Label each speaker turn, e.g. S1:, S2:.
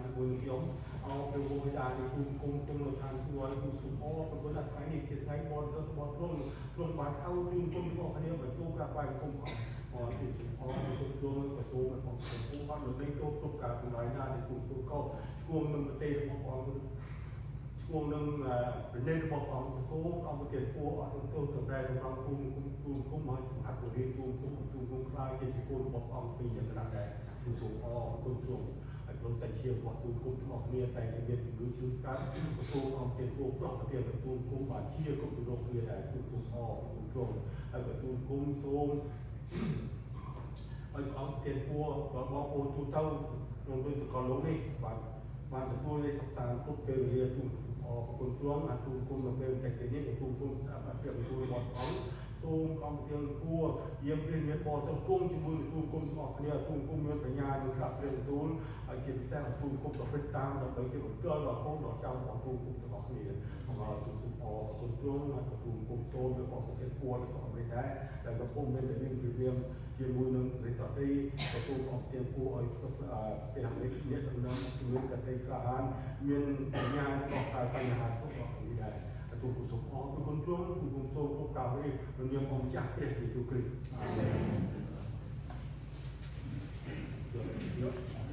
S1: ជាមួយនឹងខ្ញុំអរព្រះវរបិតានៃទូលគុំគុំនៅឋានសួគ៌ទូសូមអរព្រះគុណថាថ្ងៃនេះជាថ្ងៃបរិសុទ្ធរបស់ទ្រង់ទ្រង់បានឲ្យទូលគុំរបស់គ្នាមកចូលក្រាបថ្វាយបង្គំអង្គអរទូសូមអរព្រះគុណទ្រង់ក៏សូមឲ្យបងប្អូនអត់លើកលែងទោសគ្រប់ការកំឡៃណាដែលទូលធ្វើខុសឆ្គងនឹងប្រទេសរបស់ព្រះអង្គ ឈ្មោះនឹងប្រណិតរបស់អង្គសូមអង្គប្រទានពរអត់ទោសតម្រែតម្រង់ទូលគុំទូលគុំឲ្យសម្រាប់ពរាទូលគុំទូលគុំខ្លាយជាជាកូនរបស់អង្គពីយ៉ាងណាដែរទូសូមអរគុណទ្រង់ហើយព្រោះតែជារបស់ទូលគុំទាំងអស់គ្នាតែមានជំងឺឈឺស្កាត់សូមអង្គប្រទានពរប្រោះប្រទានទូលគុំបានជាគ្រប់រោគគ្នាដែរទូលគុំអរគុណទ្រង់ហើយក៏ទូលគុំសូម ឲ្យអង្គប្រទានពរដល់បងប្អូនទូទៅក្នុងដូចសកលលោកនេះបានបានទទួលនៃសិក្សាគ្រប់ពេលវេលាទូលអរគុណទ្រង់អាទូលគុំនៅពេលតែនេះក៏ទូលគុំស្ដាប់ព្រះបន្ទូលរបស់អង្គសូមអង្គប្រទានពរយាមព្រះញាតិបរិសុទ្ធគង់ជាមួយនឹងទូលគុំទាំងអស់គ្នាទូលគុំមានបញ្ញានិងស្ដាប់ព្រះបន្ទូលហើយជាពិសេសឲ្យទូលគុំប្រព្រឹត្តតាមដើម្បីជាបន្ទាល់ដល់កូនដល់ចៅរបស់ទូលគុំទាំងអស់គ្នាអង្គទូលគុំអរគុណទ្រង់ហើយក៏ទូលគុំសូមរបស់ប្រទានពរនៅស្រុកអាមេរិកដែរដែលកំពុងមានតែមានវិវាមជាមួយនឹងប្រទេសដទៃក៏សូមអង្គប្រទានពរឲ្យប្រទេសអាមេរិកមានដំណឹងមានកតិក្លាហានមានបញ្ញាដោះស្រាយបញ្ហាគ្រប់របស់នេះដែរទូលគុំសូមអរគុណទ្រង់ទូលគុំសូមគ្រប់ការនេះក្នុងនាមអង្គម្ចាស់ព្រះយេស៊ូវគ្រីស្ទអាមែន។